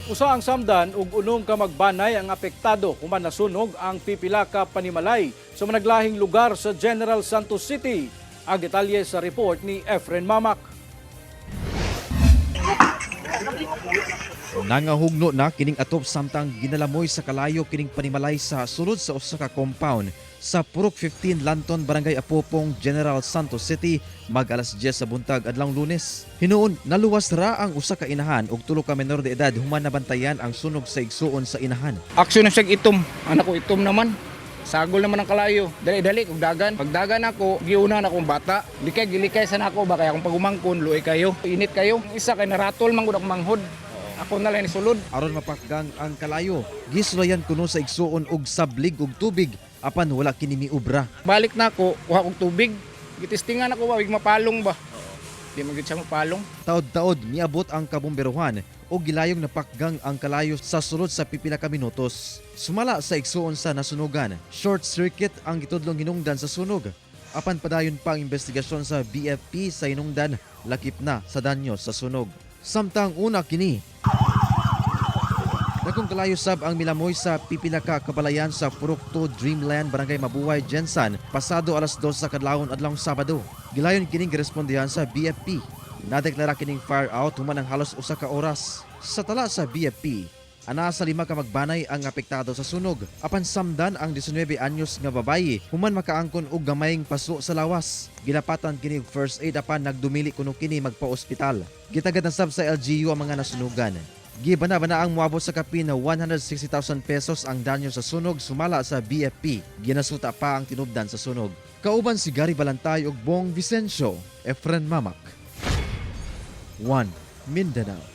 Usa ang samdan ug unom ka magbanay ang apektado human nasunog ang pipila ka panimalay sa managlahing lugar sa General Santos City. Ang detalye sa report ni Efren Mamak. Nangahugno na kining atop samtang ginalamoy sa kalayo kining panimalay sa sulod sa usa ka compound sa Purok 15 Lanton, Barangay Apopong, General Santos City mag alas 10 sa buntag adlawng Lunes. Hinuon naluwas ra ang usa ka inahan ug tulo ka menor de edad human nabantayan ang sunog sa igsuon sa inahan. Aksyon na siya itom. Anak ko itom naman. Sagol naman ang kalayo. Dali-dali kog dagan. Pagdagan ako, giuna na akong bata. Likay gilikay sa nako ba kay akong pagumangkon, luoy kayo. Init kayo. Ang isa kay naratol man gud akong manghod. Ako na lang sulod. Aron mapakgang ang kalayo, gisulayan kuno sa igsuon og sablig og tubig apan wala kini miubra. Balik na ako, kuha kog tubig. Gitistingan ako ba, wig mapalong ba. Di man gid siya mapalong. Taod-taod miabot ang kabomberohan o gilayong napakgang ang kalayo sa sulod sa pipila ka minutos. Sumala sa igsuon sa nasunugan, short circuit ang gitudlong hinungdan sa sunog. Apan padayon pa ang investigasyon sa BFP sa hinungdan, lakip na sa danyo sa sunog. Samtang una kini, dagkong kalayo sab ang milamoy sa pipila ka kabalayan sa Purok 2 Dreamland, Barangay Mabuhay, Gensan, pasado alas 2 sa kadlawon adlawng Sabado. Gilayon kining girespondehan sa BFP. Nadeklara kining fire out human ang halos usa ka oras. Sa tala sa BFP, anaa sa lima ka magbanay ang apektado sa sunog. Apan samdan ang 19 anyos nga babayi human makaangkon og gamayng paso sa lawas. Gilapatan kini og first aid apan nagdumili kuno kini magpa-ospital. Gitagad na sab sa LGU ang mga nasunugan. Gibana-bana ang moabot sa kapin na 160,000 pesos ang danyo sa sunog sumala sa BFP. Ginasuta pa ang tinubdan sa sunog. Kauban si Gary Balantay ug Bong Vicencio, Efren Mamak. 1 Mindanao.